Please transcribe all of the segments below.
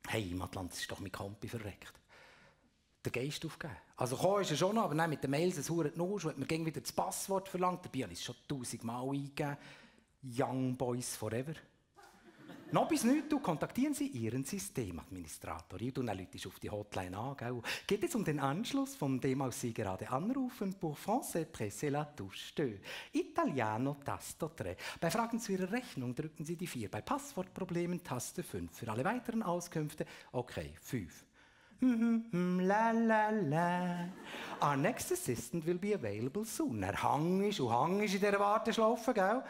Hey, im Atlantis ist doch mein Kompi verreckt. Den Geist aufgeben. Also gekommen ist er schon noch, aber dann mit den Mails ein Huren Nusch und hat mir gegen wieder das Passwort verlangt. Dabei habe ich es schon 1000-mal eingegeben. Young Boys Forever. Noch bis nichts, kontaktieren Sie Ihren Systemadministrator. Und dann läutest du auf die Hotline an. Gell? Geht es um den Anschluss, von dem aus Sie gerade anrufen? Pour français, pressez la touche 2. Italiano, Tasto 3. Bei Fragen zu Ihrer Rechnung drücken Sie die 4. Bei Passwortproblemen Taste 5. Für alle weiteren Auskünfte, okay, 5. La la la. Our next assistant will be available soon. Er hangst in dieser Warteschlaufe, gell?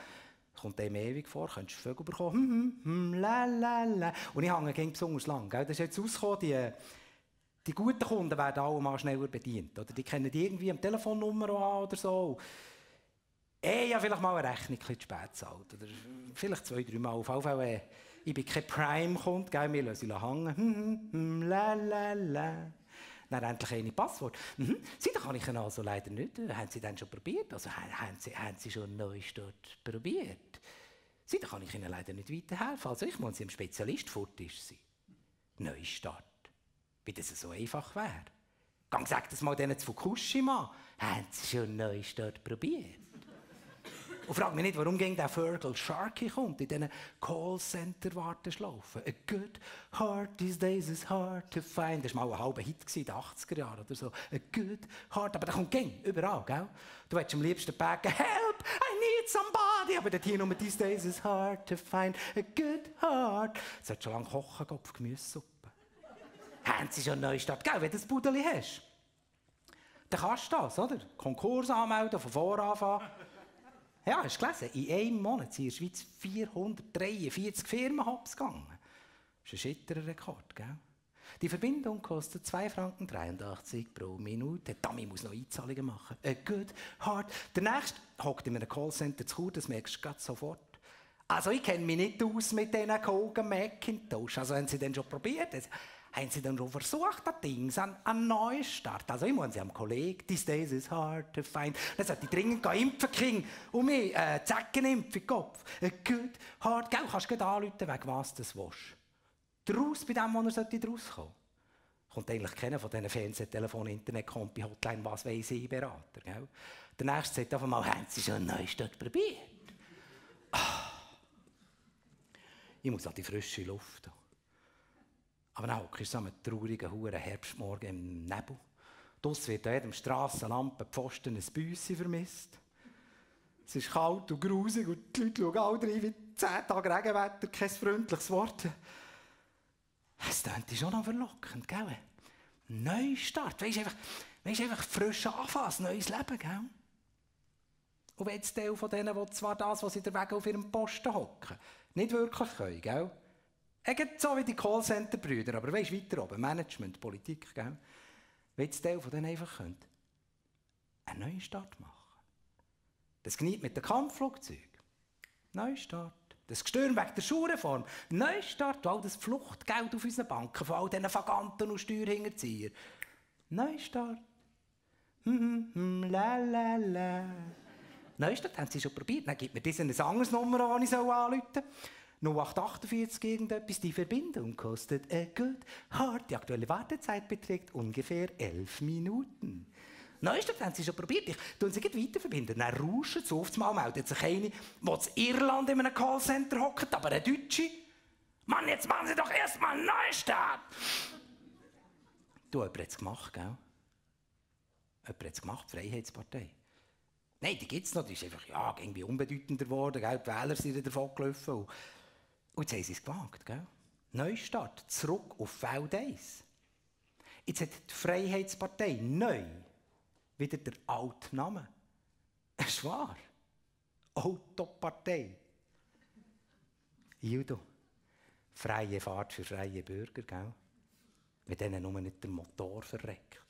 Kommt dem ewig vor, könntest du Vögel bekommen. La la la. Und ich hänge gegen besonders lang. Gell? Das ist jetzt rausgekommen, die guten Kunden werden alle mal schneller bedient. Oder? Die kennen die irgendwie am Telefonnummer an oder so. Ja, vielleicht mal eine Rechnung zu spät gezahlt. Oder vielleicht 2-3 Mal. Auf jeden Fall, ich bin kein Prime-Kunde, gell? Wir lassen sie hängen. La la la. Dann endlich eine Passwort. Sie, da kann ich Ihnen also leider nicht. Haben Sie denn schon probiert? Also haben Sie schon einen Neustart probiert? Sie, da kann ich Ihnen leider nicht weiterhelfen. Also ich muss Sie einem Spezialist furtisch sein. Neustart. Wie das so einfach wäre. Gang, sag das mal denen zu Fukushima. Haben Sie schon einen Neustart probiert? Und frag mich nicht, warum gegen der Fergal Sharky kommt in diesen Callcenter-Warteschlaufen. A good heart these days is hard to find. Das war mal ein halber Hit in den 80er Jahren oder so. A good heart, aber der kommt gegen, überall, gell? Du willst am liebsten packen, help, I need somebody. Aber dort hier nur, these days is hard to find. A good heart. Du solltest schon lange kochen, auf Gemüsesuppe. Haben Sie schon einen Neustart, gell, wenn du das Pudeli hast? Dann kannst du das, oder? Konkurs anmelden, von vorne anfangen. Ja, hast du gelesen? In einem Monat sind in der Schweiz 443 Firmen hops gegangen. Das ist ein schitterer Rekord, gell? Die Verbindung kostet 2,83 Franken pro Minute. Damit muss noch Einzahlungen machen. A good heart. Der Nächste hockt in einem Callcenter zu Chur, das merkst du gerade sofort. Also ich kenne mich nicht aus mit diesen Kogen Macintosh. Also haben Sie denn schon probiert? Haben Sie dann schon versucht, das Ding an Neustart? Also ich muss Sie am Kollegen, these days is hard to find. Dann sollte ich dringend impfen, King. Und mich, Zeckenimpfung im Kopf. A good heart. Gell, kannst du anrufen, wegen was du das willst. Draus bei dem, wo er draus kommen. Kommt eigentlich keiner von diesen Fernsehtelefon, Internet, Kompi, Hotline, was weiss ich, Berater. Gell? Der Nächste sagt einfach mal, haben Sie schon einen Neustart probiert? Ich muss an die frische Luft. Aber dann hockst du so einen traurigen, huren Herbstmorgen im Nebel. Draussen wird an jedem Strassenlampenpfosten ein Büssi vermisst. Es ist kalt und grusig und die Leute schauen alle rein wie 10 Tage Regenwetter, kein freundliches Wort. Es klingt schon noch verlockend, gell? Neustart, weisst einfach frisch anfangen, ein neues Leben, gell? Und wenn jetzt Teil von denen, die zwar das, was sie den Weg auf ihrem Posten hocken, nicht wirklich können, gell? So wie die Callcenter-Brüder, aber weisst weiter oben, Management, Politik, gell? Wenn jetzt Teil von denen einfach können, einen neuen Start machen. Das Geniet mit dem Kampfflugzeug. Neustart. Das Gestürm wegen der Schulreform. Neustart. All das Fluchtgeld auf unseren Banken von all diesen Vaganten und Steuerhinterziehern. Neustart. La la la. Neustart haben Sie schon probiert. Dann gibt mir diese eine anderes Nummer, die ich anrufen soll. 0848 irgendetwas. Die Verbindung kostet a good heart. Die aktuelle Wartezeit beträgt ungefähr 11 Minuten. Neustart haben Sie schon probiert. Ich tue sie weiter verbinden. Dann rauschen sie auf einmal, meldet sich eine, die in Irland in einem Callcenter hockt, aber eine Deutsche. Mann, jetzt machen Sie doch erstmal einen Neustart. Du, jemand hat es gemacht, gell? Jemand hat es gemacht, die Freiheitspartei. Nein, die gibt es noch. Die ist einfach, ja, irgendwie unbedeutender geworden. Gell? Die Wähler sind davon gelaufen. Und jetzt haben sie es gewagt, gell? Neustart, zurück auf Feld 1. Jetzt hat die Freiheitspartei neu wieder der alte Name. Es ist wahr. Autopartei. Judo. Freie Fahrt für freie Bürger, gell? Wenn denen nur nicht der Motor verreckt.